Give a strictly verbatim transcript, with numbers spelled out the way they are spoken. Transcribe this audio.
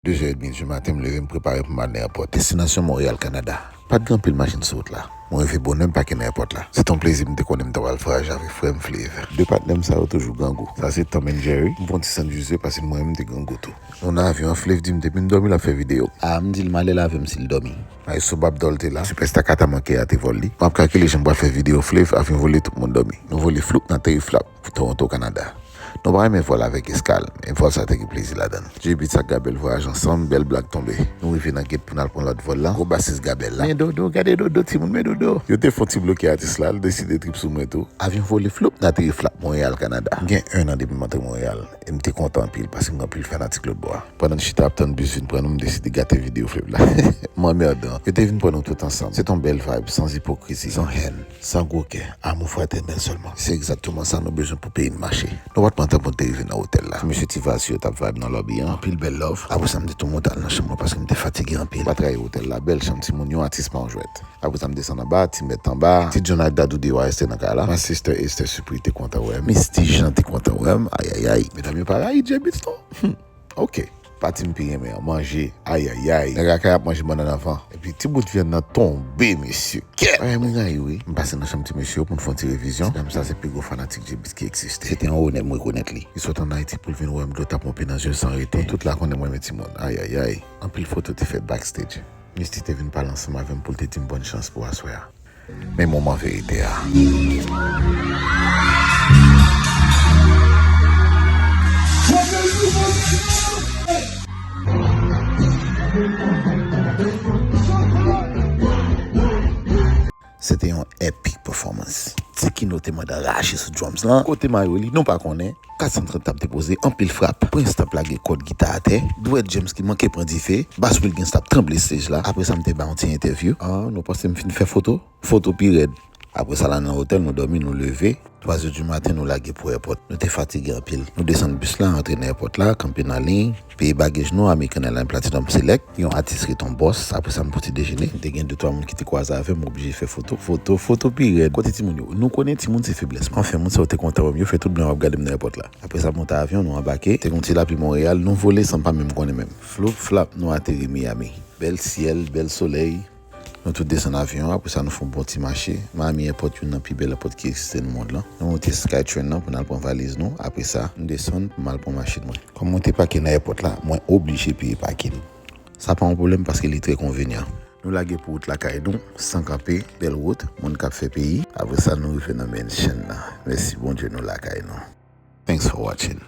De zè edmi di maten, m leve, m prepare pou m al nan èpòt. Destinasyon Monreyal, Kanada. Pa t gen anpil machin sou wout la. Mwen rive bonè, m pake nan èpòt la. Se t on plezi m te konnen m ta pral vwayaje avèk frè m Flav. De patnè m sa yo toujou grangou. Sa se Tom and Jerry. M pran ti sandwich yo paske mwen menm m te grangou tou. Nou nan avyon an, Flav di m depi m dòmi l ap fè videyo. A, m di l m ale l avè m si l dòmi. Maestro Babdol te la. Sipèsta Katamanke a te vòl li. M ap kalkile jan m pral fè videyo Flav, avyon vole tout moun dòmi. Nou vole floup, n ateri flap pou Toronto, Kanada. Nou pa renmen vòl avèk eskal, men vòl sa te gen plezi ladan l. J-Beatz ak Gabèl vwayaje ansanm, bèl blag tonbe. Nou rive nan gate pou n al pran lòt vòl la. Gwo basis Gabèl la. Men Dodo, gade Dodo, timoun, men Dodo. Yo te fè on ti bloke atis la, l deside trip sou mwen tou. Avyon vole floup, n ateri flap, Monreyal, Kanada. M gen en an depi m antre Monreyal, e m te kontan anpil paske m gen anpil fanatik lòt bò a. Pandan n chita ap tann bis vin pran nou, m deside gate videyo Flav la. M anmèdan. Yo te vin pran nou tout ansanm. Se t on bèl vibe, sans ipokrizi, san hèn. San gwo kè, amou fratènèl sèlman. Se egzakteman sa nou bezwen pou peyi n mache. Nou pa t pran tan pou n te rive nan otèl la. Ti mesye ti vazi yo t ap vibe nan lobby an. Anpil bèl love. Apre sa, m te tou monte al nan chanm mwen paske m te fatige anpil. Pa trayi otèl la. Bèl chanm timoun, yon atis pa yon jwèt. Apre sa, m desann anba, ti mèt anba. Ti John ak Dadou de yo a reste nan kay la. My sister Esther Supri te kontan wè m. Misty Jean te kontan wè m. Ayayay. Medam yo pa rayi J-Beatz non. Hmm. Ok. Pati m pi renmen an, manje. Ayayay. Nèg lakay ap manje bannann anvan. Epi ti bout vyann nan tonbe, mesye. Kèt! Ay, mwen rayi wi. M pase nan chanm ti mesye yo pou n fè yon ti revizyon. Ti dam sa se pi gwo fanatik J-Beatz ki egziste. Se te yon onè m rekonèt li. Li sot ann Ayiti pou l vin wè m, dlo t ap monte nan zye l san rete. Nou tout la konnen m renmen timoun. Ayayay. Anpil foto te fèt backstage. Misty te vin pale ansanm avè m pou l te di m bòn chans pou aswè a. Men moman verite a. Se te yon epic performance. Ti Kino te mande rache sou drums lan. Kote mayo li, nou pa konnen. Kat san trant tab te poze, anpil frap. Prince t ap lage kòd gita atè. Dwèt James ki manke pran dife. Bas Wilgens t ap tranble stage la. Apre sa, m te bay yon ti entèvyou. Ah, nou panse m fin fè foto? Foto pi rèd. Apre sa, la nan otèl, nou dòmi, nou leve. Twa zè di maten, nou lage pou èpòt. Nou te fatige anpil. Nou desann bis la, antre nan èpòt la, kanpe nan liy. Peye bagaj nou, American Airlines Platinum Select. Yon atis ret on bòs. Apre sa, m pou ti dejene. Te gen de twa moun ki te kwaze avè m, oblije fè foto. Foto, foto pi rèd. Kote timoun yo? Nou konnen timoun se feblès mwen. Anfen, moun sa yo te kontan wè m. Yo fè tout blan yo ap gade m nan èpòt la. Apre sa, monte avyon, nou anbake. Te gen yon ti lapli Monreyal, nou vole san pa menm konnen menm. Flop, flap, nou ateri Miami. Bèl syèl, bèl solèy. Nou tout desann avyon an, apre sa nou fè yon bon ti mache. Miami Airport, youn nan pi bèl airport ki egziste nan mond lan. Nou monte Skytrain nan pou n al pran valiz nou. Apre sa, nou desann pou m al pran machin mwen. Kòm mwen te pake nan airport la, mwen oblije peye pakin. Sa pa yon pwoblèm paske li trè konvenyan. Nou lage pou wout lakay nou, san kanpe, bèl wout, moun k ap fè peyi. Apre sa, nou rive nan mansion nan. Mèsi Bondye, nou lakay nou. Thanks for watching.